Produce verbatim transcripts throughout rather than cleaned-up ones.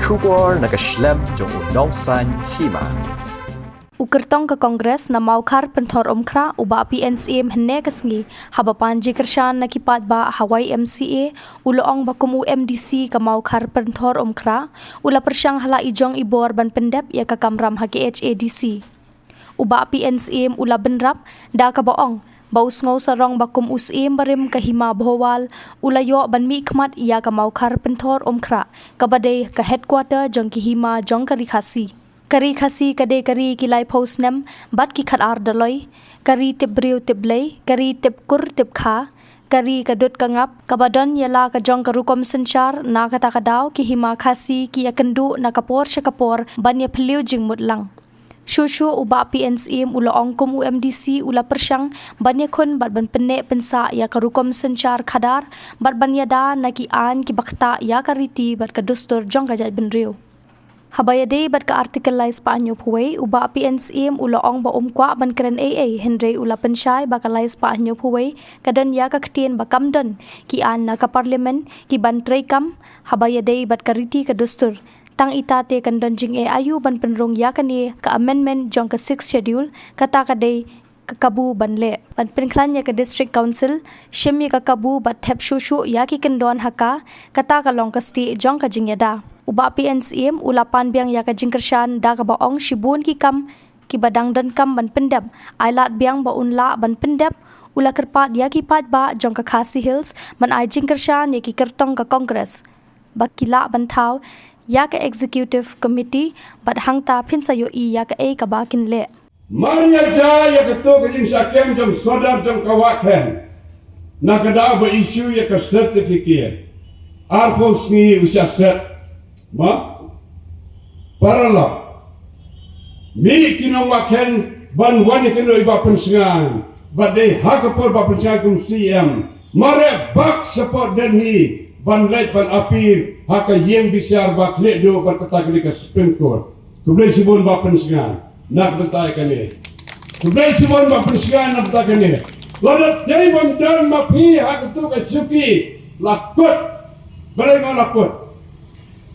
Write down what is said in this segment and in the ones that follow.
Khubor na ka shlem jong u nongsaiñ hima. U kyrtong ka Congress na Mawkhar Pynthor Umkhrah, u Bah P N Syiem, hynne ka sngi, haba pan jingkyrshan na ki paidbah ha Y M C A, u la ong ba kum u M D C ka Mawkhar Pynthor Umkhrah, u la pyrshang ha la i jong i bor ban pyndep ïa ka kamram ha K H A D C. U Bah P N Syiem u la bynrap da kaba ong ba u sngew sarong ba kum u Syiem barim ka hima Bhowal, u la ïoh ban mihkhmat ïa ka Mawkhar Pynthor Umkhrah, kaba dei ka headquarter jong ki hima jong ka Ri Khasi. Ka Ri Khasi ka dei ka ri ki laiphew snem bad ki khatar doloi, ka ri tip briew tip Blei, ka ri tip kur tip kha, ka ri ka dud ka ngap, kaba don ïa la ka jong ka rukom synshar. Na kata ka daw, ki hima Khasi ki ïakynduh na ka por sha ka por ban ïaphylliew jingmut lang. Shuh shuh u Bah P N Syiem u la ong kum u M D C u la pyrshang ban ïakhun bad ban pynneh pynsah ïa ka rukom synshar khadar bad ban ïada na ki aiñ kiba ktah ïa ka riti bad ka dustur jong ka jaitbynriew. Haba ïadei bad ka Article lai spah hynñiewphew wei, u Bah P N Syiem u la ong ba um kwah ban kren ei ei, hynrei u la pynshai ba ka lai spah hynñiewphew wei ka don ïa ka ktien ba kam don ki aiñ na ka Parliament ki ban treikam haba ïadei bad ka riti ka dustur. Tang ita te kan don jingeh aïu ban pynrung ïa kane ka amendment jong ka Sixth Schedule, kata ka dei ka kabu ban leh ban pynkhlaiñ ïa ka District Council, shim ïa ka kabu bad thep shuh shuh ïa ki kyndon ha ka, kata ka long ka stieh jong ka jingïada. U Bah P N Syiem u la pan biang ïa ka jingkyrshan da kaba ong shibun ki kam kiba dang donkam ban pyndep, ai lad biang ba un lah ban pyndep. U la kyrpad ïa ki paidbah jong ka Khasi Hills ban ai jingkyrshan ïa ki kyrtong ka Congress ba ki lah ban thaw ïa ka Executive Committee bad hangta phin sa ïohi ïa kaei kaba kin leh. Mar ïa ja ïa kato ka jingshah kem jong sordar jong ka Wah Khen. Na ka daw ba issue ïa ka certificate, arphew sngi u shah set. Ma paralok, mih ki nong Wah Khen ban wan ïakynduh ïa i Bah Pynsngan. Bad dei ha ka por Bah Pynsngan kum C M, mar ïa bak support Delhi ban leit ban appeal ha ka ïing bishar ba khlieh duh bad kata ka dei ka Supreme Court. Khublei shibun Bah Pynsngan na ka bynta ïa kane. Khublei shibun Bah Pynsngan na ka bynta kane. Lada dei bym don ma phi ha kato ka shuki, la kut. Balei nga la kut?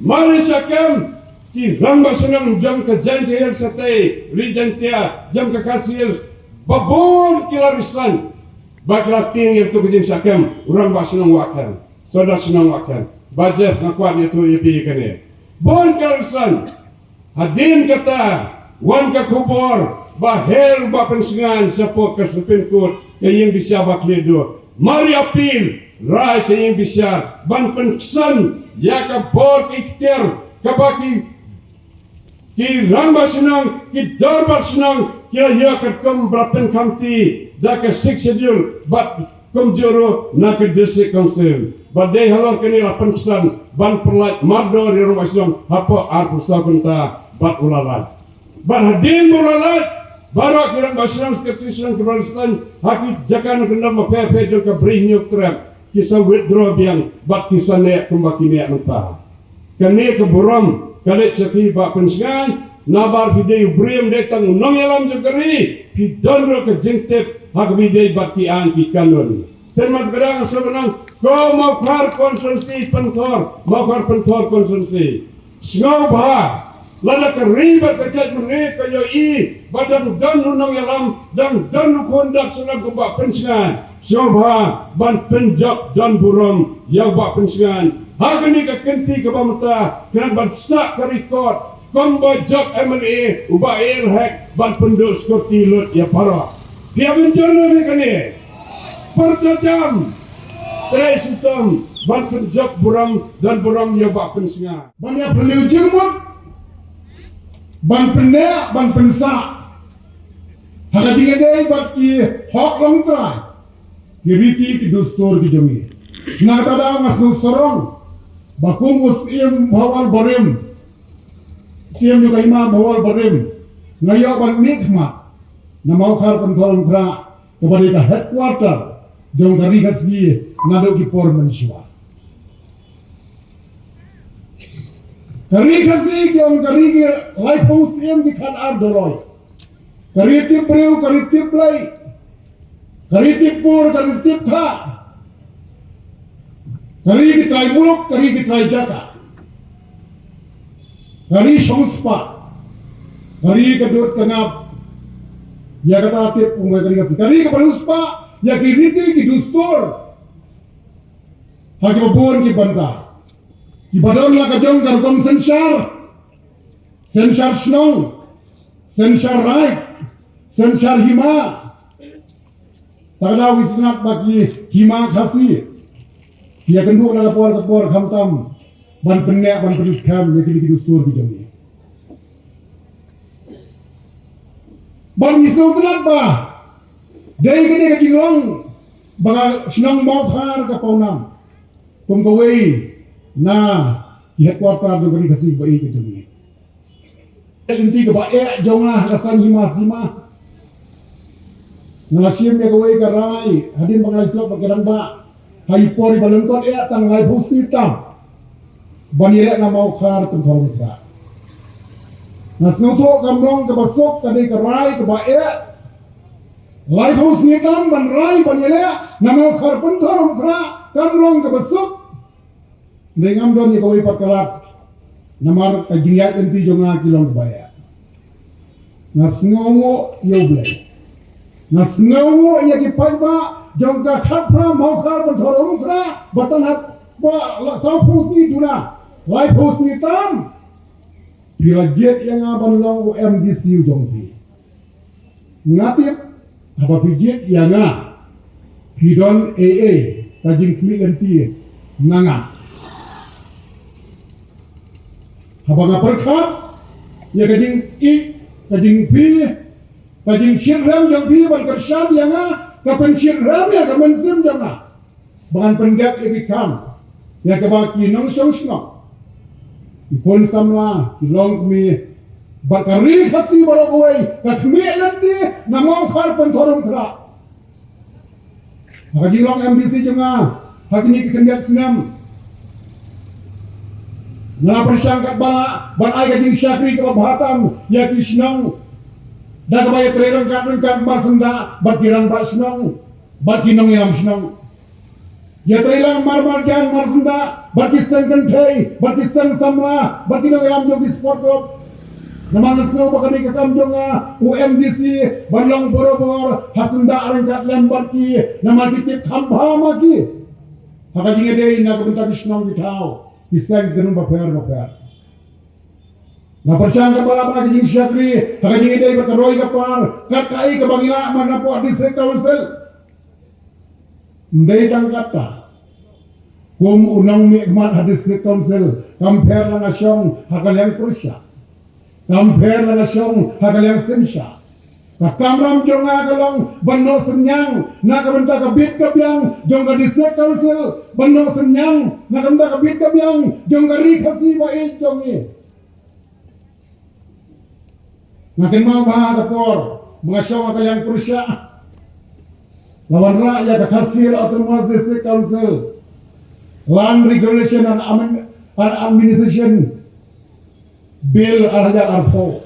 Mar ïa shah kem ki rangbah shnong jong ka Jaintia Hills, Satei, Ri Jaintia, jong ka Khasi Hills, ba bun ki la resign. Ba ki la tieng ïa kato ka jingshah kem u rangbah shnong Wah Khen, sordar shnong Wah Khen. Bah Jeff, nga kwah ïathuh ïa phi kane. Bun ki la resign. Hadien kata, wan ka khubor ba her u Bah Pynsngan shapoh ka Supreme Court, ka ïing bishar ba khlieh duh. Mar ïa appeal, rai ka ïing bishar ban pynksan ïa ka bor ka ikhtiar kaba ki, ki rangbah shnong, ki dorbar shnong ki la ïoh katkum ba la pynkhamti da ka Sixth Schedule bad kumjuh ruh na ka District Council. Bad dei halor kane la pynksan ban pyllait mardor ïa u rangbah shnong hapoh arphew saw kynta bad u la lait. Bad hadien ba u la lait, baroh ki rangbah shnong, secretary shnong kiba la resign ha ki jaka nongkyndong bapher bapher jong ka Bri Hynñiewtrep ki sa withdraw biang bad ki sa neh kumba ki neh mynta. Kane ka burom ka leit sha phi Bah Pynsngan, namar phi dei u briew, ym dei tang u nongïalam jong ka ri, phi don ruh ka jingtip ha kaba ïadei bad ki aiñ ki kanun. Te namar kata nga sngewbha ban ong, ko Mawkhar constituency Pynthor, Mawkhar Pynthor constituency, sngewbha, lada ka ri bad ka jaitbynriew ka ïohi ba dang don u nongïalam, dang don u khun dap shnong kum Bah Pynsngan, sngewbha ban pynjop don burom ïa u Bah Pynsngan ha kane ka kynti kaba mynta, khnang ban sah ka record kumba jop M L A u Bah A L Hek ban pynduh security lut ïa baroh. Phi ïa mynjur ne em ïa kane? Pyrta jam, trei shitom ban pynjop burom, don burom ïa u Bah Pynsngan. Ban ïa pynliew jingmut, ban pynneh, ban pynsah ha ka jingïadei bad ki hok longtrai, ki riti, ki dustur ki jong ngi. Na kata daw nga sngewsarong ba kum u Syiem Bhowal barim, Syiem jong ka hima Bhowal barim, nga ïoh ban mihkhmat na Mawkhar Pynthor Umkhrah, kaba dei ka headquarter jong ka Ri Khasi naduh ki por mynshuwa. Ka Ri Khasi ki ong ka ri ki laiphew syiem ki khatar doloi. Ka ri tip briew, ka ri tip Blei, ka ri tip kur, ka ri tip kha, ka ri ki trai muluk, ka ri ki trai jaka. Ka ri shong spah, ka ri ka dud ka ngap ïa kata tip kum ka ri Khasi. Ka ri kaba riewspah ïa ki riti ki dustur ha kiba bun ki bynta. Kiba don la ka jong ka rukom synshar, synshar shnong, synshar raid, synshar hima. Tang da u isnat ba ki hima Khasi ki ïakynduh na ka por ka por khamtam ban pynneh ban pynskhem ïa kine ki dustur ki jong ngi. Ban isnat ba dei kane ka jinglong ba ka shnong Mawkhar ka pawnam kum kawei na ki headquarter jong kane ka Khasi ba ïeit ka jong ngi. Lynti kaba eh jong nga ha ka saiñ hima sima. Nga la shim ïa kawei ka rai hadien ba nga la ïasyllok bad ki rangbah ha i por iba lyngkot eh tang laiphew sngi tam ban ïaleh na Mawkhar Pynthor Umkhrah. Nga sngewthuh kam long kaba suk, ka dei ka rai kaba eh. Laiphew sngi tam ban rai ban ïaleh na Mawkhar Pynthor Umkhrah kam long kaba suk. Dei ngam don ïa kawei pat ka lad namar ka jingïaid lynti jong nga ki long kaba ïa. Nga sngewnguh ïa U Blei, nga sngewnguh ïa ki paidbah jong ka khatphra Mawkhar Pynthor Umkhrah ba tang haba la sawphew sngi duna, laiphew sngi tam phi la jied ïa nga ban long u M D C u jong phi. Nga tip haba phi jied ïa nga phi don ei ei ka jingkhmih lynti na nga. Haba nga pyrkhat ïa ka jingïeit, ka jingphi, ka jingshitrhem jong phi ban kyrshan ïa nga ka pynshitrhem ïa ka mynsiem jong nga. Ba ngan pyndep ïa ki kam ïa kaba ki nongshong shnong, ki khun samla, ki longkmie bad ka ri Khasi baroh kawei ka khmih lynti na Mawkhar Pynthor Umkhrah. Ha ka jinglong M D C jong nga ha kine ki khyndiat snem, nga la pyrshang katba lah ban ai ka jingshakri kaba bha tam ïa ki shnong da kaba ïatrei ryngkat ryngkat marsyndah bad ki rangbah shnong bad ki nongïalam shnong. Ïatrei lang marmarjan marsyndah bad ki seng kynthei bad ki seng samla bad ki nongïalam jong ki sport club. Namar nga sngew ba kane ka kam jong nga u M D C ban long borabor ha syndah ryngkat lem bad ki, namar ki tip kham bha ma ki ha ka jingïadei na ka bynta ki shnong ki thaw, ki seng ki kynhun bapher bapher. Nga pyrshang katba lah ban ai ka jingshakri ha ka jingïadei bad ka roi ka par kat kaei kaba ngi lah man hapoh District Council. Ym dei tang katta, kum u nongmihkhmat ha District Council kam pher la nga shong ha ka liang pyrshah, kam pher la nga shong ha ka liang synshar. Ka kamram jong nga ka long ban noh synñiang na ka bynta ka bit ka biang jong ka District Council, ban noh synñiang na ka bynta ka bit ka biang jong ka ri Khasi ba ïeit jong ngi. Nga kynmaw ba ha ka por ba nga shong ha ka liang pyrshah, la wanrah ïa ka Khasi Hills Autonomous District Council Land Regulation and Amen-, and Administration Bill ar hajar arphew.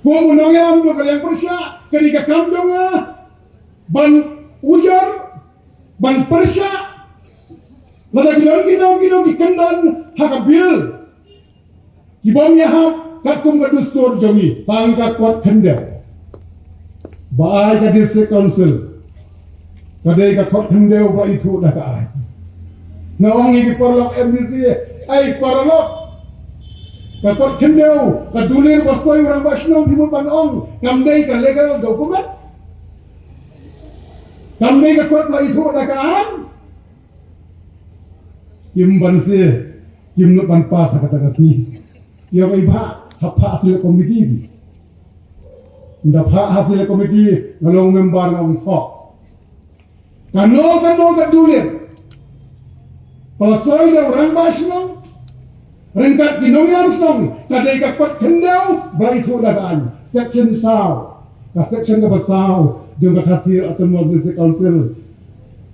Kum u nongïalam jong ka liang pyrshah, ka dei ka kam jong nga ban ujar, ban pyrshah lada ki don kino kino ki kyndon ha ka bill ki bym ïahap katkum ka dustur jong ngi. Tang ka kot khyndew ba ai ka District Council, ka dei ka kot khyndew ba ithuh da ka aiñ. Nga ong ïa ki paralok M D C, ai paralok, ka kot khyndew, ka dulir ba soi u rangbah shnong, phi mut ban ong kam dei ka legal document? Kam dei ka kot ba ithuh da ka aiñ? Kim banse, kim nud ban pass ha kata ka sngi. Ïa ka i bha, ha pha select committee. Nda pha ha select committee, nga long member nga ong thok. Kano kano ka dulir ba la soi da u rangbah shnong ryngkat ki nongïalam shnong, ka dei ka kot khyndew ba la ithuh da ka aiñ. Section saw, ka section kaba saw jong ka Khasi Hills Autonomous District Council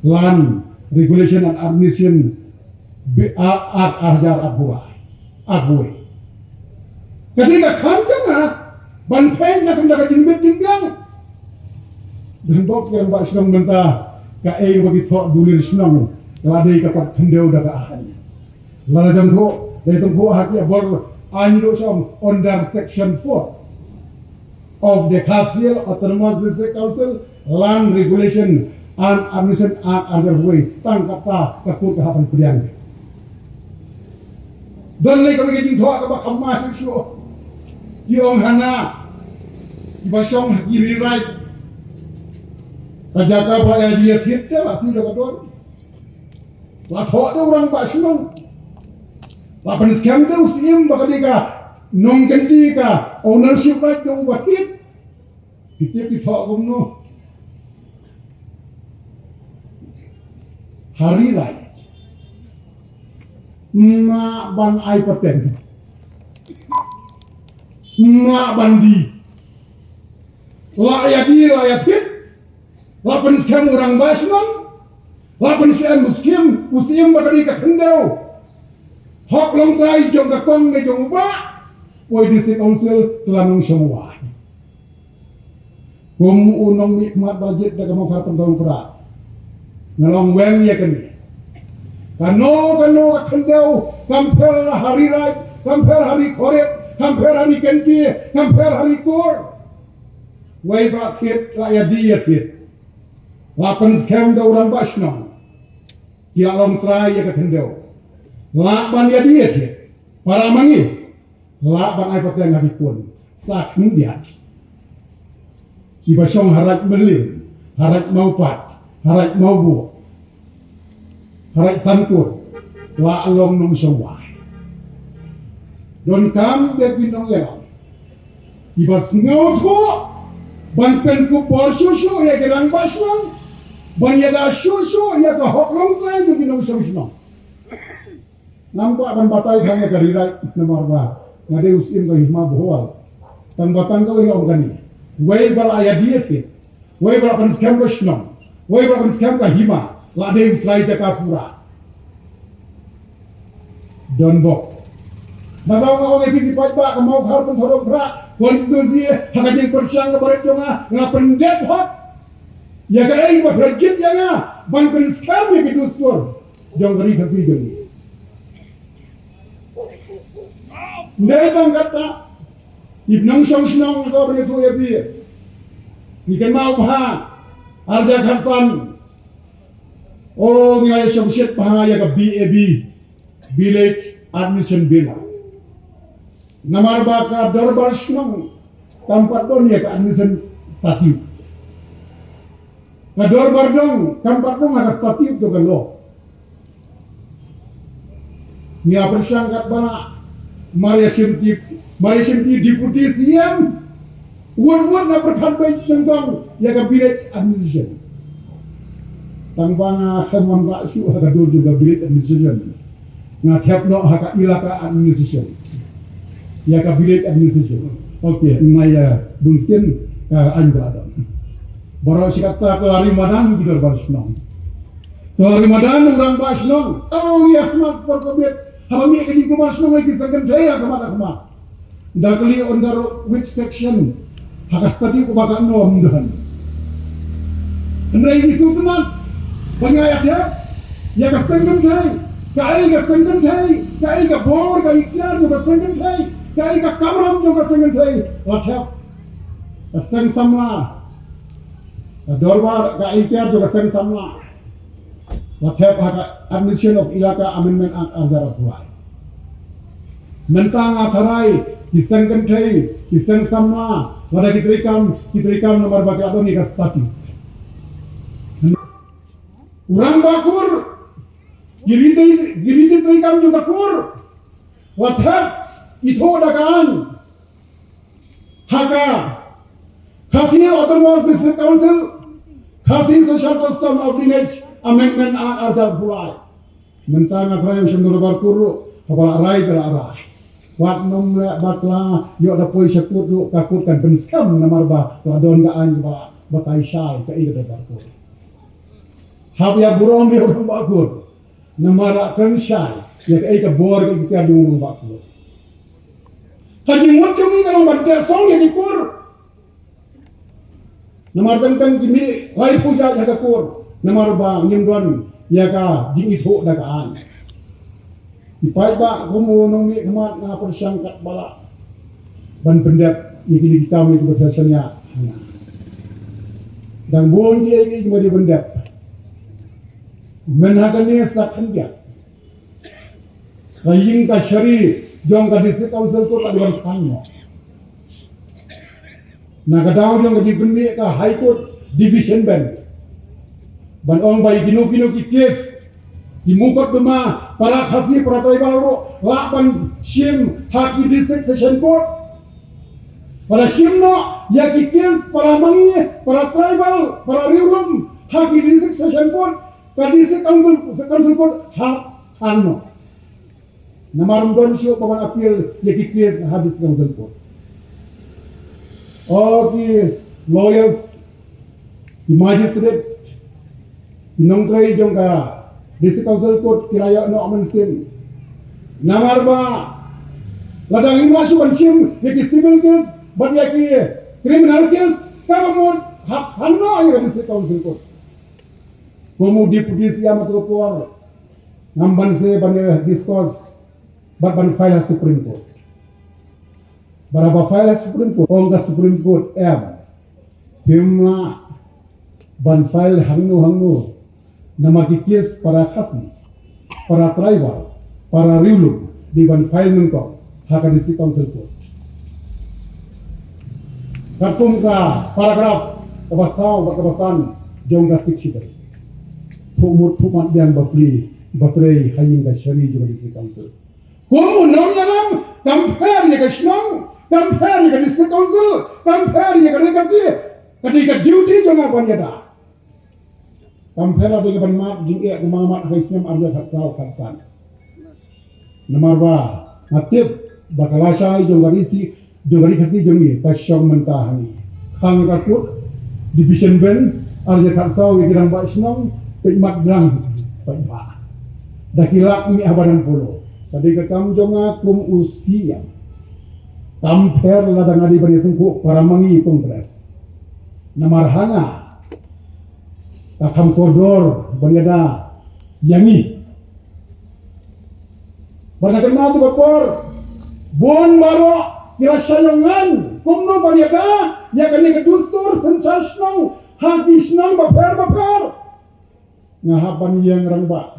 Land Regulation and Administration Bi-, a-, Act ar hajar arphew ar, arphew wei. Ka dei ka kam jong nga ban peit na ka bynta ka jingbit jingbiang. Don bok ki rangbah shnong mynta, kaei ba ki thoh dulir shnong, ka la dei ka kot khyndew da ka aiñ. Lada jam thoh, dei tang thoh ha ki bor Aiñ ruh shong under section four of the Khasi Hills Autonomous District Council Land Regulation and Administration Act under way tang kata ka kut ka hap ban pdiang. Don lei kawei ka jingthoh kaba kham ma shuh shuh. Ki ong hana kiba shong ha ki rewrite ka jaka ba ïa di ïa thied te la siew da ka don. La thoh da u rangbah shnong. La pynskhem da u syiem ba ka dei ka nongkynti ka ownership right jong u ba thied. Phi tip ki thoh kumno? Ha rewrite. Mlah ban ai pateng. Mlah ban die. La ïa die, la ïa thied. La pynskhem u rangbah shnong. La pynskhem u syiem, u syiem ba ka dei ka khyndew. Hok longtrai jong ka kong ne jong u bah. Wei District Council ka la nongshong wai. Kum u nongmihkhmat ba la jied da ka Mawkhar Pynthorumkhrah, nga long weng ïa kane. Kano kano ka khyndew, kam pher ha ri raij, kam pher ha ri khorit, kam pher ha ri kynti, kam pher ha ri kur. Wei ba thied, la ïa die ïa thied. La pynskhem da u rangbah shnong. Ki la longtrai ïa ka khyndew. Lah ban ïa die ïa thied. Para ma ngi. Lah ban ai pateng ha ki khun. Sa khyndiat. Kiba shong ha Raid Mylliem, ha Raid Mawpat, ha Raid Mawbuk, ha Raid Sankur, lah long nongshong wai. Donkam de ki nongïalam kiba sngewthuh ban pynkupbor shuh shuh ïa ki rangbah shnong, ban ïada shuh shuh ïa ka hok longtrai jong ki nongshong shnong. Ngam kwah ban batai tang ïa ka ri raij namar ba nga dei u syiem ka hima Bhowal. Tang ba tang kawei nga ong kane. Wei ba la ïa die thied, wei ba la pynskhem ka shnong, wei ba la pynskhem ka hima, la dei u trai jaka pura. Don bok. Nangta nga ong ïa phi ki paidbah ka Mawkhar Pynthorumkhrah constituency, ha ka jingpyrshang kaba rit jong nga, nga pyndep hok ïa kaei ba phi la jied ïa nga ban pynskhem ïa ki dustur jong ka ri Khasi jong ngi. Ym dei tang kata, i nongshong shnong, nga kwah ban ïathuh ïa phi. Ngi kynmaw bha, arhajar khatsan, oh, ngi la ïa shongshit bha ïa ka B A B, Village Administration Bill. Namar ba ka dorbar shnong kam pat don ïa ka administration statute. Ka dorbar dong kam pat don ha ka statute jong ka law. Ngi ïa pyrshang katba lah, Mar Ïashimti, Mar Ïashimti Deputy C M. Wut wut nga pyrkhat beit nyngkong ïa ka village administration. Tang ba nga khlem wanrah shuh ha ka dur jong ka village administration. Nga thep noh ha ka ilaka administration. Ïa ka village administration. Okay, nga ïa bun ktien ka aiñ ba la don. Baroh shi katta ka la ri madan ki dorbar shnong. Ka la ri madan u rangbah shnong. Tang ïa smat por ka bit. Haba mih ka jingkular shnong lei ki seng kynthei ha khmat ha khmat. Da kylli under which section ha ka statute, uba ka norm don. Hynrei ngi sngewtynnat ba ngi ïa thep ïa ka seng kynthei, kaei ka seng kynthei, kaei ka bor, ka iktiar jong ka seng kynthei, kaei ka kamram jong ka seng kynthei. La thep ka seng samla, ka dorbar, ka iktiar jong ka seng samla. La thep ha ka Administration of Elaka Amendment Act arhajar arphew lai. Mynta nga tharai ki seng kynthei, ki seng samla, lada ki treikam, ki treikam namar ba ki la don ïa ka statute. U rangbah kur, ki riti, ki riti treikam jong ka kur. La thep, ithuh da ka aiñ ha ka Khasi Autonomous District Council, Khasi Social Custom of Lineage Amendment Act arhajar arphew lai. Mynta nga tharai u seng dorbar kur ruh haba la rai te la rai. Wat nym leh bakla, ïoh da poi sha kut ruh, ka kut kan pynskhem namar ba la don ka aiñ ba la batai shai kaei ka dorbar kur. Hap ïa burom ïa u rangbah kur. Namar la kren shai ïa kaei ka bor ka iktiar jong u rangbah kur. Ka jingmut jong ngi ka long ban teh song ïa ki kur. Namar teng teng ki mih laiphew jait ha ka kur. Namar ba ngim don ïa ka jingithuh da ka aiñ. Ki paidbah, kum u nongmihkhmat, nga pyrshang katba lah ban pyndep ïa kine ki kam ïa kiba pher shaniah. Dang bun ki ïa kiba dei ban dep. Mynta kane sa khyndiat ka ïing kashari jong ka District Council Court ka dei ban khang noh. Na ka daw jong ka jingpynmih ka High Court Division Bench ban ong ba ïa kino kino ki case, ki mukotduma para Khasi, para tribal ruh lah ban shim ha ki District Session Court. Ba la shim noh ïa ki case para Mangi, para tribal, para riewlum ha ki District Session Court, ka District Council, Council Court ha khang noh. Namar ym don shuh ba wan appeal ïa ki case ha District Council Court. O ki lawyers, ki magistrate, ki nongtrei jong ka District Council Court ki la ïoh noh mynsiem. Namar ba lada ngim lah shuh ban shim ïa ki civil case bad ïa ki criminal case, ka mut hap khang noh ïa ka District Council Court. Kum u Deputy C M ha tu ka por, ngam banse ban ïa discuss bad ban file ha Supreme Court. Bad haba file ha Supreme Court, ong ka Supreme Court, em, phim lah ban file hangno hangno, namar ki case para Khasi, para tribal, para riewlum, dei ban file nyngkong ha ka District Council Court. Katkum ka paragraph kaba saw bad kaba san jong ka Sixth Schedule. Phuh mut phuh mat biang ba plie ba trei ha ïing kashari jong ka District Council. Kum u nongïalam, kam pher ïa ka shnong, kam pher ïa ka District Council, kam pher ïa ka Ri Khasi, ka dei ka duty jong nga ban ïada. Kam pher la dei ka ban mad jingeh kumba nga mad ha ka snem ar hajar khatsaw khatsan. Namar ba nga tip ba ka lashai jong ka Ri Khasi, jong ka Ri Khasi jong ngi ka shong mynta hangne. Khang ïa ka Court Division Bench, ar hajar khatsaw, ïa ki rangbah shnong, peit mat jrang, peit ba da ki lak mih ha Badan Polo. Ka dei ka kam jong nga kum u C M. Kam pher lada nga dei ban ïatyngkhuh para Mangi Congress. Namar ha nga ka kham kordor ban ïada ïa ngi. Bad na kane tu ka por, bun baroh ki la shah ïoh ngan kumno ban ïada ïa kane ka dustur synshar shnong ha ki shnong bapher bapher. Nga hap ban ïeng rangbah.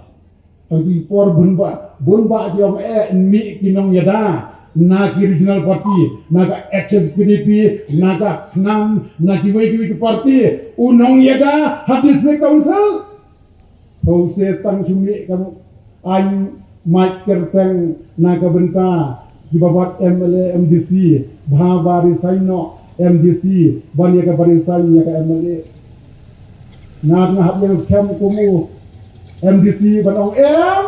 Ha ki por bun bah, bun bah ki ong, eh, mih ki nongïada na ki regional party, na ka H S P D P, na ka KHNAM, na kiwei kiwei ki party. U nongïada ha District Council. Pynban tang shu mih ka aiñ mait kyrteng na ka bynta kiba bat M L A, M D C, bha ba resign noh M D C ban ïa ka, ba resign ïa ka M L A. Nga, nga hap ïeng skhem kum u M D C ban ong, em,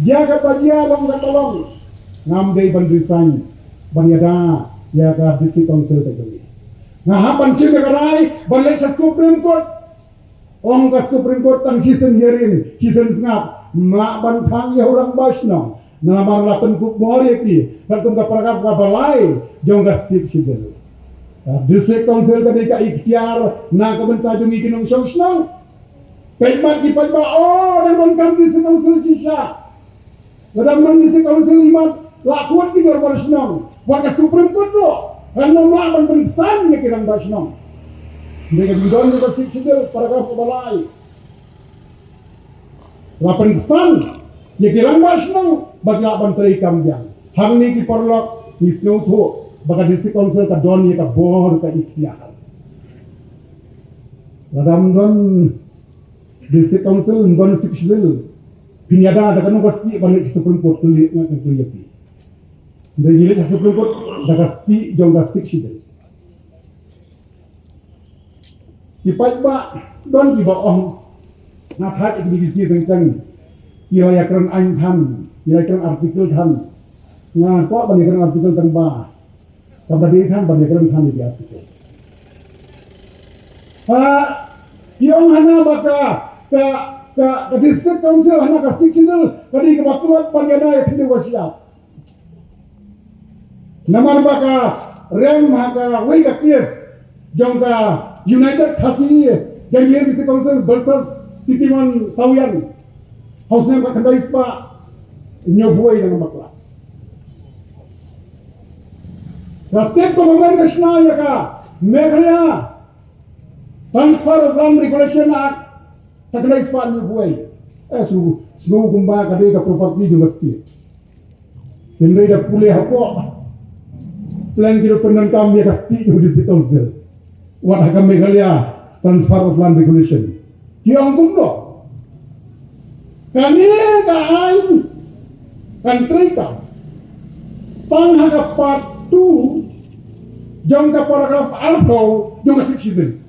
ïa kaba jia long kaba long. Ngam dei ban resign ban ïada ïa ka District Council ka jong ngi. Nga hap ban shim ïa ka rai ban leit sha Supreme Court. Ong ka Supreme Court, tang shisien hearing, shisien sngap, ym lah ban phah ïa u rangbah shnong. Namar la pynkup bor ïa ki katkum ka paragraph kaba lai jong ka Sixth Schedule. Ka District Council ka dei ka iktiar na ka bynta jong ngi ki nongshong shnong. Peit mat ki paidbah, oh, dang donkam District Council shisha. Lada ym don District Council, imat la kut ki dorbar shnong. Wat ka Supreme Court ruh kan ym lah ban pynksan ïa ki rangbah shnong. Hynrei ka jingdon jong ka Sixth Schedule, paragraph kaba lai, la pynksan ïa ki rangbah shnong ba ki lah ban trei kam biang. Hangne ki paralok, ngi sngewthuh ba ka District Council ka don ïa ka bor, ka iktiar. Lada ym don District Council, ym don Sixth Schedule, phin ïada da kano ka stieh ban leit sha Supreme Court? Kylli, nga kylli ïa phi. Hynrei ngi leit sha Supreme Court da ka stieh jong ka Sixth Schedule. Ki paidbah, don kiba ong, nga thait ïa ki B B C teng teng, ki la ïakren aiñ than, ki la ïakren article than. Nga kwah ban ïakren article tang ba kam da dei than ban ïakren than ïa ki article. Ha, ki ong hana ba ka, ka, ka, ka District Council hana ka Sixth Schedule ka dei kaba tlot ban ïada ïa phi, dei ba shyiap. Namar ba ka rem ha kawei ka case jong ka United Khasi Jaiñtia Hills District Council versus City Mon Sawian ha u snem khatkhyndai spah Hynñiew phew wei na ka bakla. Ka state government ka shna ïa ka Meghalaya Transfer of Land Regulation Act, ka khyndai spah hynñiew phew wei. Eh, sngew, sngew kumba ka dei ka property jong ka state. Hynrei da pule hapoh, pynlong ki ruh pyndonkam ïa ka state jong district council. Wat ha ka Meghalaya Transfer of Land Regulation. Ki ong kumno? Kane ka aiñ kan treikam tang ha ka part two jong ka paragraph arphew jong ka Sixth Schedule.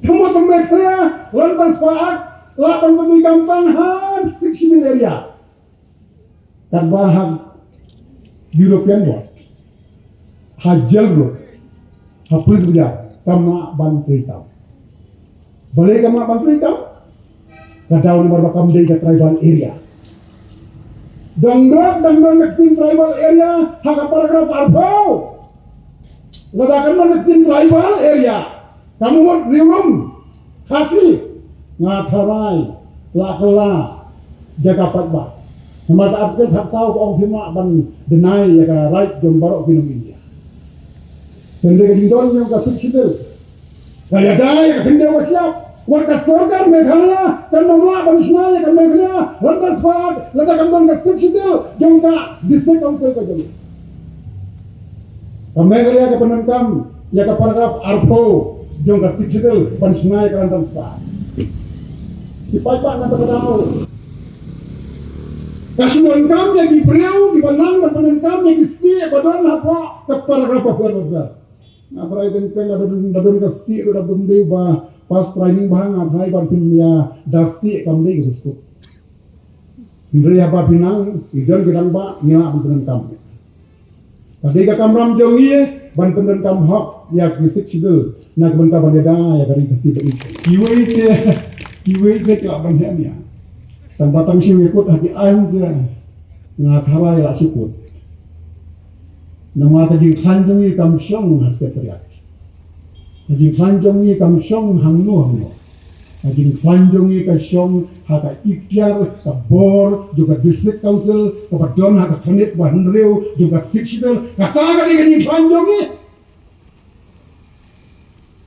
Ka mut ka Meghalaya Land Transfer Act lah ban treikam tang ha Sixth Schedule area. Katba ha European Board, ha Jail Road, ha Police Bazar, kam lah ban treikam. Balei kam lah ban treikam? Ka daw namar ba kam dei ka tribal area. Dang dang dang dang ka ktien tribal area ha ka paragraph arphew. Lada kam don ka ktien tribal area, ka mut Riewlum, Khasi, nga tharai la kylla jaka paidbah. Namar ka article khatsaw ka ong phim lah ban deny ïa ka right jong baroh ki nong India. Hynrei ka jingdon jong ka Sixth Schedule ka ïada ïa ka khyndew ka shyiap. Wat ka sorkar Meghalaya kan ym lah ban shna ïa ka Meghalaya Land Transfer Act lada kam don ka Sixth Schedule jong ka District Council ka jong ka Meghalaya. Ka pyndonkam ïa ka paragraph arphew jong ka Sixth Schedule ban shna ïa ka Land Transfer Act. Ki paidbah na kata ka daw, ka shu donkam ïa ki briew kiba nang ban pyndonkam ïa ki stieh ba don hapoh ka paragraph ba pher ba pher. Nga tharai teng teng la don, la don ka stieh ruh da bym dei ba pass training bha, nga tharai ban pynïada stieh kam dei ka suk. Hynrei haba phi nang, ngi don ki rangbah, ngi lah ban pyndonkam. Ka dei ka kamram jong ngi ban pyndonkam hok ïa ki Sixth Schedule na ka bynta ban ïada ïa ka ri Khasi bad ngi. Kiwei te, kiwei te ki lah ban heh nia. Tang ba tang shu ïakut ha ki aiñ te, nga tharai lah shu kut. Namar ka jingkhlaiñ jong ngi kam shong ha Secretariat. Ka jingkhlaiñ jong ngi kam shong hangno hangno. Ka jingkhlaiñ jong ngi ka shong ha ka iktiar ka bor jong ka District Council kaba don ha ka khyrnit ba hynriew jong ka Sixth Schedule. Kata ka dei ka jingkhlaiñ jong ngi.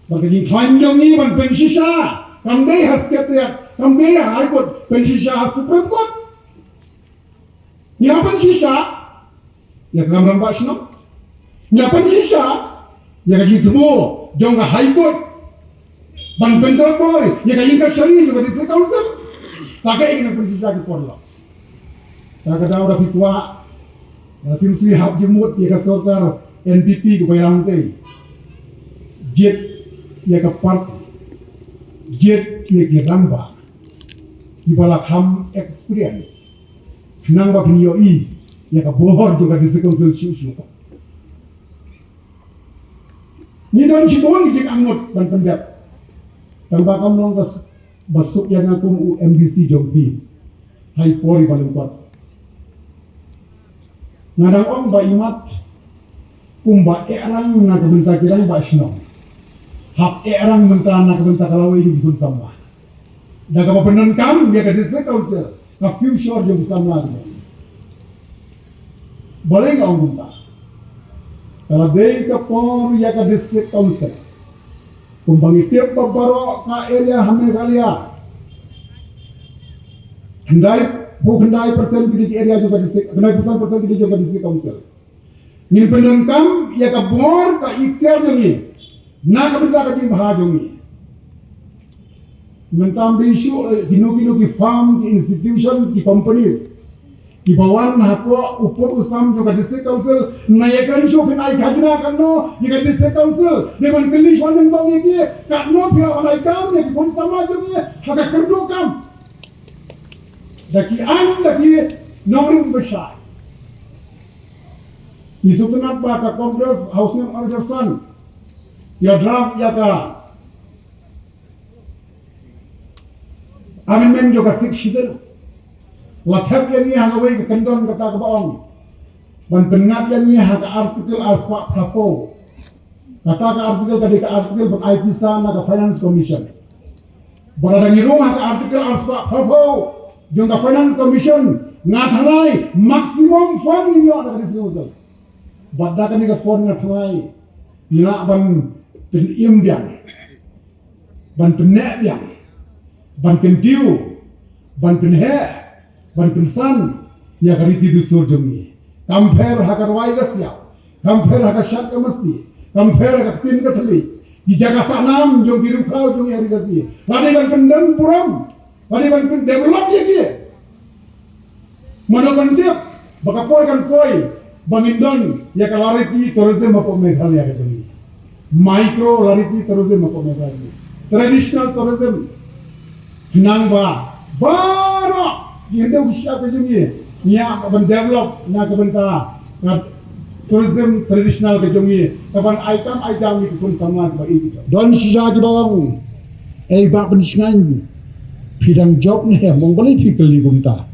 Bad ka jingkhlaiñ jong ngi ban pynshisha kam dei ha Secretariat, kam dei ha High Court, pynshisha ha Supreme Court. Ngi la pynshisha ïa ka Kam Rangbah Shnong. Ngi la pynshisha ïa ka jingthmu jong ka High Court ban pyntrei bor ïa ka ïing kashari jong ka District Council. Sa kaei ngi la pynshisha ki por lok. Ka ka daw da phi kwah, da phim sngewthuh jingmut ïa ka sorkar N P P kaba ïalam tei. Jied ïa ka party, jied ïa ki rangbah kiba la kham experience. Khnang ba phin ïohi ïa ka bor jong ka District Council shuh shuh. Ngi don shibun ki jingangnud ban pyndep. Tang ba kam long ka s-, ba suk ïa nga kum u M D C jong phi ha i por iba lyngkot. Nga dang ong ba imat kumba eh rang na ka bynta ki rangbah shnong, hap eh rang mynta na ka bynta ka lawei jong ki khun samla. Da kaba pyndonkam ïa ka District Council, ka future jong ki samla ki. Balei nga ong kumta? Ka la dei ka por ïa ka District Council. Kumba ngi tip ba baroh ka area ha Meghalaya, khyndai phew khyndai percent ki dei ki area jong ka District, khyndai phew san percent ki dei jong ka District Council. Ngin pyndonkam ïa ka bor ka iktiar jong ngi na ka bynta ka jingbha jong ngi. Mynta ym dei shuh, eh, kino kino ki firm, ki institutions, ki companies kiba wan hapoh u pud u sam jong ka District Council, na ïa kren shuh phin ai khajna katno ïa ka District Council. Dei ban kylli shuwa nyngkong ïa ki, katno phi lah ban ai kam ïa ki khun samla jong ngi ha ka kyrduh kam. Da ki aiñ, da ki nongrim bashai. Ngi sngewtynnat ba ka Congress ha u snem ar hajar san ki la draft ïa ka amendment jong ka Sixth Schedule. La thep ïa ngi ha kawei ka kyndon kata kaba ong ban pynngat ïa ngi ha ka Article ar spah phra phew. Kata ka article ka dei ka article ban ai pisa na ka Finance Commission. Bad lada ngi rung ha ka Article ar spah phra phew jong ka Finance Commission, Nga tharai maximum fund ngin ïoh da ka disposal. Bad da kane ka fund nga tharai ngi lah ban pynim biang, ban pynneh biang, ban kyntiew, ban pynheh, ban pynsan ïa ka riti dustur jong ngi. Kam pher ha ka rwai ka siaw, kam pher ha ka shad ka masti, kam pher ha ka ktien ka thylliej. Ki jaka sahnam jong ki riewkhraw jong ngi ha ri Khasi la dei ban pyndon burom, la dei ban pyndevelop ïa ki. Mano ban tip ba ka por kan poi ba ngin don ïa ka lariti tourism hapoh Meghalaya ka jong ngi. Micro lariti tourism hapoh Meghalaya. Traditional tourism. Khnang ba baroh ki hynñiew ki shyiap ka jong ngi ngi ïa ban develop na ka bynta ka tourism traditional ka jong ngi, ka ban ai kam ai jam ïa ki khun samla kiba ïeit. Don shisha kiba ong, "Ei Bah Pynshngaiñ, phi dang jop ne em?" Ong, "Balei phi kylli kumta?"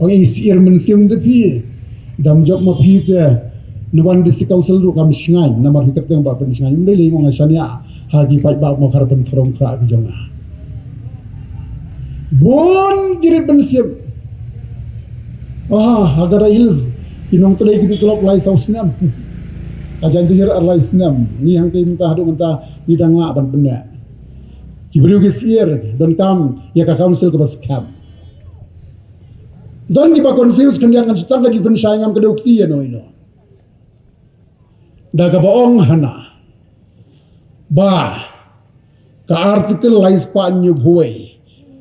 Ong, "Ïa syier mynsiem te phi, dang jop ma phi te, na wan District Council ruh kam shngaiñ, namar phi kyrteng Bah Pynshngaiñ." Ym dei lei, ong, nga shaniah ha ki paidbah Mawkhar Pynthorumkhrah ki jong nga. Bun ki rit mynsiem. Ah, ha Garo Hills ki nongtrei ki tulop lai saw snem. Ka Jaintia Hills ar lai snem. Ngi hangtei mynta haduh mynta ngi dang lah ban pynneh. Ki briew ki syier donkam ïa ka council kaba skhem. Don kiba confuse khyndiat, ngan shu tang ka jingpynshai, ngam kdew kti ïano ïano. Da kaba ong hana ba ka Article lai spah hynñiewphew wei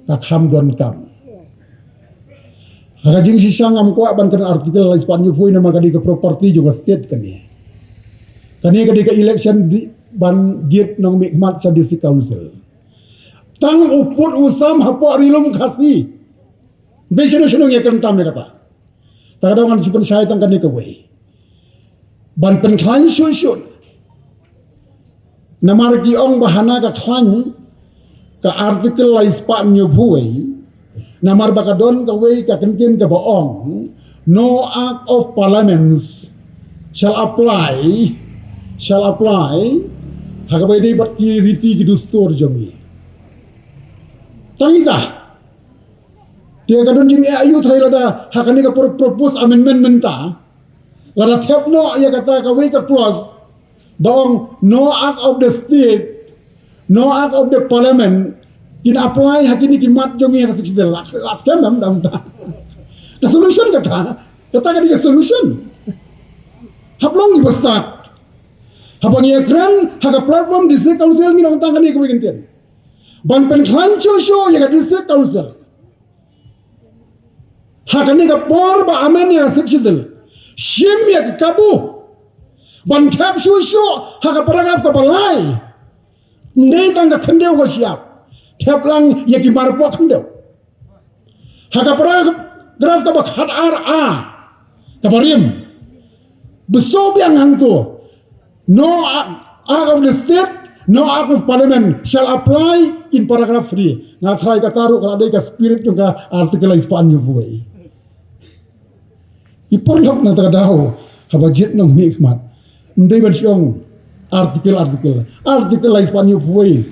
ka kham donkam. Ha ka jingshisha ngam kwah ban kren Article lai spah hynñiewphew wei namar ka dei ka property jong ka state kane. Kane ka dei ka election di, ban jied nongmihkhmat sha District Council. Tang u pud u sam hapoh Ri Lum Khasi. Bad shano shano ïa kren tam ïa kata. Ta ka daw ngan shu pynshai tang kane kawei. Ban pynkhlaiñ shuh shuh. Namar ki ong ba hana ka khlaiñ ka Article lai spah hynñiewphew wei. Namar ba ka don kawei ka kyntien kaba ong, "No Act of Parliaments shall apply, shall apply." Ha kaba ïadei bad ki riti ki dustur jong ngi. Tang ita. Te ka don jingeh aïu tharai lada ha kane ka pro-, proposed amendment mynta, lada thep noh ïa kata kawei ka clause ba ong, "No act of the state, no act of the parliament can apply ha kine ki mat jong ngi ha ka Sixth Schedule." La, la skhem dam dam ta. Ka solution kata. Kata ka dei ka solution. Hap long kiba start. Haba ngi ïakren ha ka platform District Council ngi ong tang kane kawei kyntien. Ban pynkhlaiñ shuh shuh ïa ka District Council. Ha kane ka por ba amend ïa ka Sixth Schedule, shim ïa ka kabu ban thep shuh shuh ha ka paragraph kaba lai. Ym dei tang ka khyndew ka shyiap, thep lang ïa ki marpoh khyndew. Ha ka paragraph kaba khat ar A, kaba rim, ba shu biang hangto, "No act, act of the state, no act of parliament shall apply" in paragraph three. Nga tharai kata ruh ka la dei ka spirit jong ka Article lai spah hynñiewphew wei. Ki paralok, na kata ka daw haba jied nongmihkhmat, ym dei ban shu ong article, article, Article lai spah hynñiewphew wei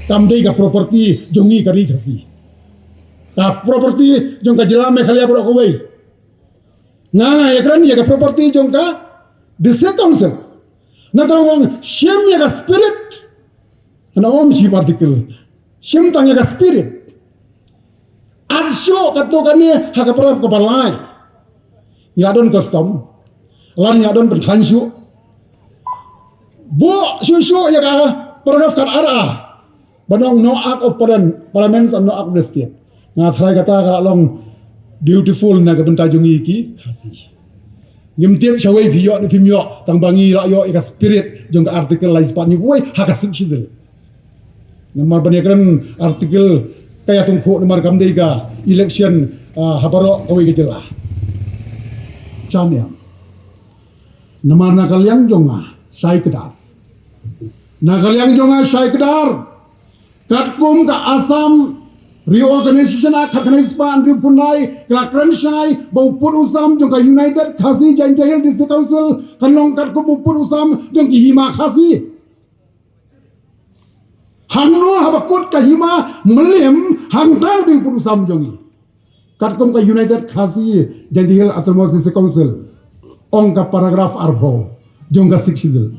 kam dei ka property jong ngi ka Ri Khasi. Ka property jong ka jylla Meghalaya baroh kawei. Nga nga ïakren ïa ka property jong ka District Council. Nga tang ong shim ïa ka spirit. Nga ong shim article. Shim tang ïa ka spirit. Ar shuh kato kane ha ka paragraph kaba lai. Ngi la don custom. Lada ngi la don pynkhlaiñ shuh. Buh shuh shuh ïa ka paragraph khat ar A. Ban ong no act of parliament, parliaments and no act of the state. Nga tharai kata ka la long beautiful na ka bynta jong ngi ki Khasi. Ngim tip shawei phi ïoh ne phim ïoh, tang ba ngi la ïoh ïa ka spirit jong ka Article lai spah hynñiewphew wei ha ka Sixth Schedule. Namar ban ïakren article ka ïa tyngkhuh namar kam dei ka election, ah, ha baroh kawei ka jylla. Chaniang. Namar na ka liang jong nga shai kdar. Na ka liang jong nga shai kdar. Katkum ka Assam Reorganization Act khatkhyndai spah hynriewphew khyndai ka la kren shai ba u pud u sam jong ka United Khasi Jaintia Hills District Council kan long katkum u pud u sam jong ki hima Khasi. Hangno haba kut ka hima Mylliem, hangta u dei u pud u sam jong ngi. Katkum ka United Khasi Jaintia Hills Autonomous District Council, ong ka paragraph arphew jong ka Sixth Schedule.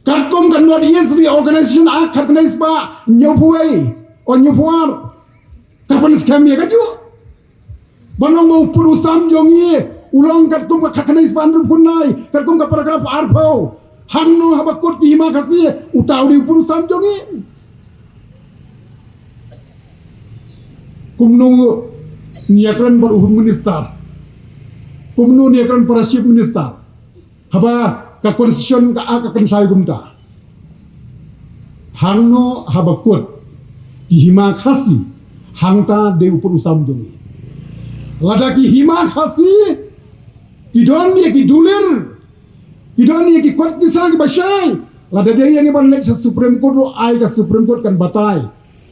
Katkum ka North East Reorganization Act khatkhyndai spah hynñiewphew wei, o hynñiewphew ar, ka pynskhem ïa kajuh. Ban ong ba u pud u sam jong ngi u long katkum ka khatkhyndai spah hynriewphew khyndai, katkum ka paragraph arphew. Hangno haba kut ki hima Khasi, uta u dei u pud u sam jong ngi? Kumno ngi ïakren bad u Home Minister? Kumno ngi ïakren para Chief Minister? Haba ka Constitution ka Act ka kynshai kumta. Hangno haba kut ki hima Khasi, hangta dei u pud u sam jong ngi. Lada ki hima Khasi ki don ïa ki dulir, ki don ïa ki kot ki sa kiba shai, lada dei ïa ngi ban leit sha Supreme Court ruh, ai ka Supreme Court kan batai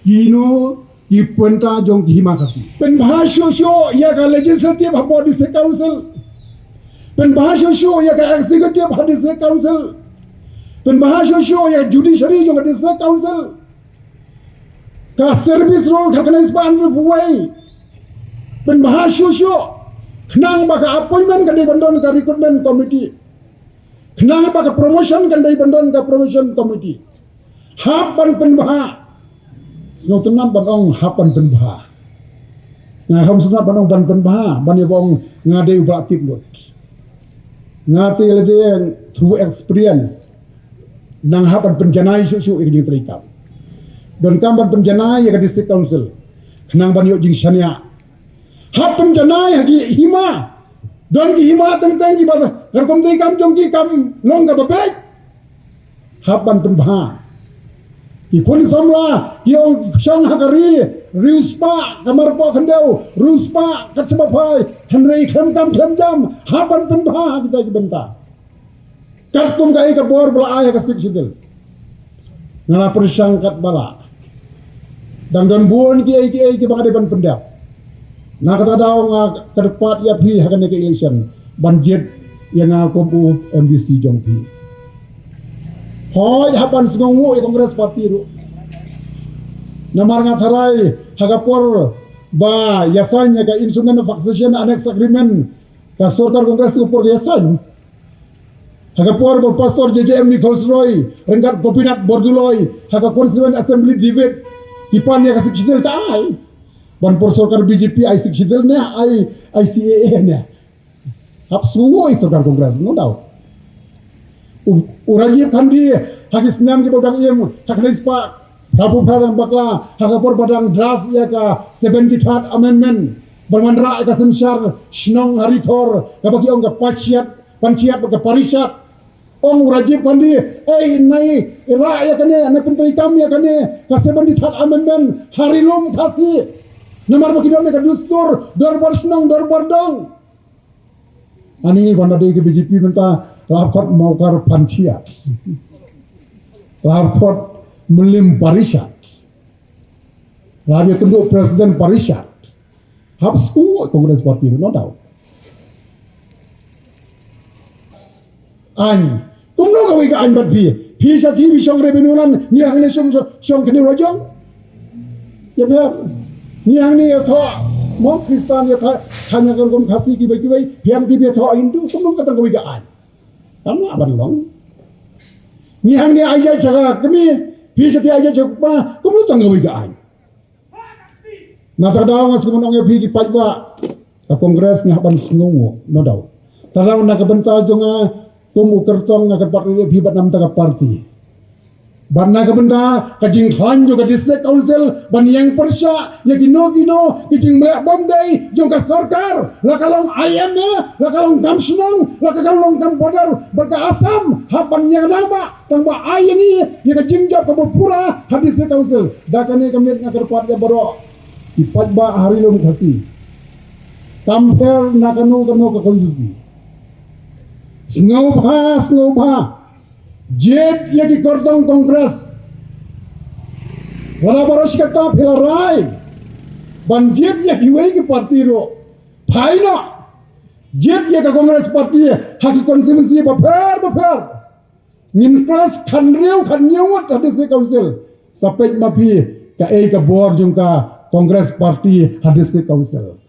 kino ki bynta jong ki hima Khasi. Pynbha shuh shuh ïa ka Legislative hapoh District Council. Pynbha shuh shuh ïa ka Executive ha District Council. Pynbha shuh shuh ïa ka Judiciary jong ka District Council. Ka Service Roll khatkhyndai spah hynriewphew wei. Pynbha shuh shuh. Khnang ba ka appointment kan dei ban don ka Recruitment Committee. Khnang ba ka promotion kan dei ban don ka Promotion Committee. Hap ban pynbha. Sngewtynnat ban ong hap ban pynbha. Nga kham sngewtynnat ban ong ban pynbha, ban ïa ba ong nga dei u ba la tip lut. Nga te lade through experience. Nang hap ban pynjanai shuh shuh ïa ka jingtrei kam. Donkam ban pynjanai ïa ka District Council. Khnang ban ïoh jingshaniah. Hap pynjanai ha ki hima. Don ki hima teng teng kiba ka rukom trei kam jong ki kam long kaba beit. Hap ban pynbha. Ki khun samla ki ong shong ha ka ri, riewspah ka marpoh khyndew, riewspah kat shaba phai, hynrei khlem kam khlem jam, hap ban pynbha ha kita ki bynta. Katkum kaei ka bor ba la ai ha ka Sixth Schedule. Nga la pyrshang katba lah. Dang don bun kiei kiei kiba nga dei ban pyndep. Na kata ka daw nga kyrpad ïa phi ha kane ka election ban jied ïa nga kum u M D C jong phi. Hooid, hap ban sngewnguh ïa Congress Party ruh. Namar nga tharai ha ka por ba ïasain ïa ka Instrument of Accession Annex Agreement, ka sorkar Congress ka por ka ïasain. Ha ka por ba Pastor J J M Nichols Roy ryngkat Gopinath Bordoloi ha ka Constituent Assembly debate, ki pan ïa ka Sixth Schedule ka ai. Ban por sorkar B J P ai Sixth Schedule ne ai, ai C A A ne? Hap sngewnguh ïa sorkar Congress, no doubt. U, u Rajiv Gandhi ha ki snem kiba dang im, ha kane spah, Prabhu Pradang Bakla, ha ka por ba dang draft ïa ka seventy-third Amendment ban wanrah ïa ka synshar shnong ha Ri Thor, kaba ki ong ka Panchayat, Panchayat bad ka Parishad. Ong u Rajiv Gandhi, ei, nai rah ïa kane, nai pyntreikam ïa kane ka seventy-third Amendment ha Ri Lum Khasi. Namar ba ki don ïa ka dustur dorbar shnong dorbar dong. Ani wan da dei ka B J P mynta la hap khot Mawkar Panchayat. La hap khot Mylliem Parishad. La hap ïakynduh President Parishad. Hap sngewnguh Congress Party, no doubt. Aiñ. Kumno kawei ka aiñ bad phi? Phi sha thie phi shong revenue land, ngi hangne shong, shong, shong kane la jong. Ïa phi. Ngi hangne ïathoh, mo Khristan ïathoh, khana ka rukom Khasi kiwei kiwei, phi hangtei phi ïathoh Hindu, kumno ka tang kawei ka aiñ? Kam lah ban long. Ngi hangne ai jait sha ka kmie, phi sha thie ai jait sha ka kpa, kumno tang kawei ka aiñ? Na kata ka daw nga sngewbha ong ïa phi ki paidbah ka Congress, ngi hap ban sngewnguh, no doubt. Te na ka bynta jong nga kum u kyrtong nga kyrpad ïa phi bad na ka bynta ka party. Bad na ka bynta ka jingkhlaiñ jong ka District Council ban ïeng pyrshah ïa kino kino ki jingmleh bymdei jong ka sorkar, la ka long I M A, la ka long kam shnong, la ka long kam border bad ka Assam, hap ban ïeng rangbah. Tang ba ai ïa ngi ïa ka jingjop kaba pura ha District Council. Da kane ka miet nga kyrpad ïa baroh ki paidbah ha Ri Lum Khasi, kam pher na kano kano ka constituency. Sngewbha, sngewbha, jied ïa ki kyrtong Congress. Lada baroh shi katta phi la rai ban jied ïa kiwei ki party ruh, phai noh, jied ïa ka Congress Party ha ki constituency bapher bapher. Ngin cross khathynriew khathynñiew ngut ha District Council. Sa peit ma phi kaei ka bor jong ka Congress Party ha District Council.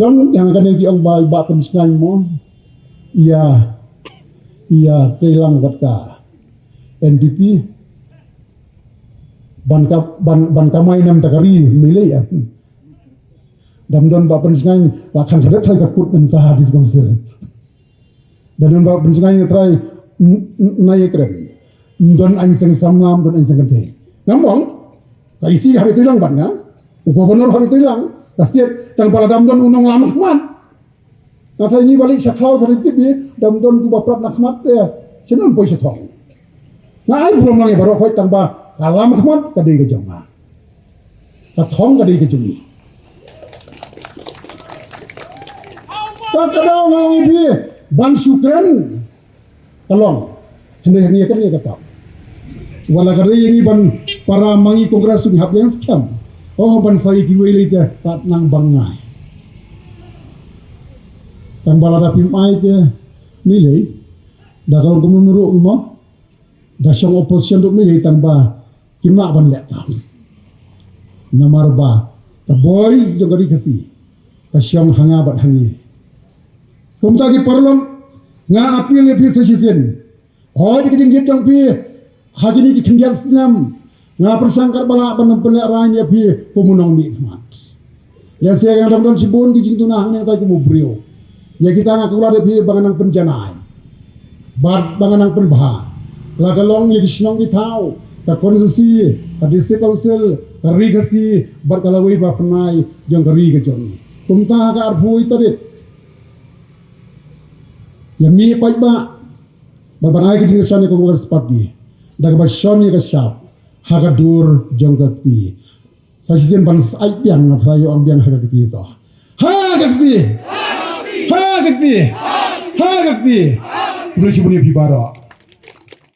Don ïa kane ki ong ba i Bah Pynshngaiñ mo, ïa, ïa treilang bad ka N P P ban ka, ban, ban kamai nam ta ka ri, mih lei em. Dam don Bah Pynshngaiñ la khang kdep trai ka kut mynta ha District Council. Dam don Bah Pynshngaiñ trai n-, n-, nai kren. Don aiñ seng samla, don aiñ seng kynthei. Ngam ong ka E C haba treilang bad nga, u governor haba treilang, ka state, tang ba la dam don u nonglam khmat. Nga tharai ngi ba leit sha thaw ka ri tip, dam don tu ba prat na khmat te, sha non poi sha thong. Nga ai burom lang ïa baroh khoit, tang ba ka lam khmat ka dei ka jong nga. Ka thong ka dei ka jong ngi. Ka, ka daw nga ong ïa phi ban shu kren. Ka long. Hynrei hangne ka dei ka kam. Wat la ka dei ïa ngi ban para ma ngi Congress, ngi hap ïeng skhem. Oh, ban sa ïa kiwei lei te, tat nang bang ngai. Tang ba lada phim ai te, mih lei. Da ka long kumno ruh mo. Da shong opposition ruh mih lei, tang ba kim lah ban leh tam. Namar ba ka voice jong ka ri Khasi ka shong ha nga bad ha ngi. Kumta ki paralok, nga appeal ïa phi sa shisien. Hoi ïa ka jingjied jong phi ha kine ki khyndiat snem. Nga pyrshang katba lah ban pynlehrain ïa phi kum u nongmihkhmat. Lehse nga dang don shibun ki jingduna hangne tai kum u briew. Ïa kita nga kular ïa phi ba ngan nang pynjanai bad ba ngan nang pynbha. La ka long ïa ki shnong ki thaw, ka constituency, ka district council, ka ri Khasi bad ka lawei ba pynai jong ka ri ka jong ngi. Kumta ha ka arphew tarik, ïa mih paidbah bad ban ai ka jingkyrshan ïa ka Congress Party da kaba shon ïa ka shap ha ka dur jong ka kti. Sa shisien ban ai biang, nga tharai ïoh ong biang ha ka kti to. Ha ka kti! Ha ka kti! Ha ka kti! Khublei shibun ïa phi baroh.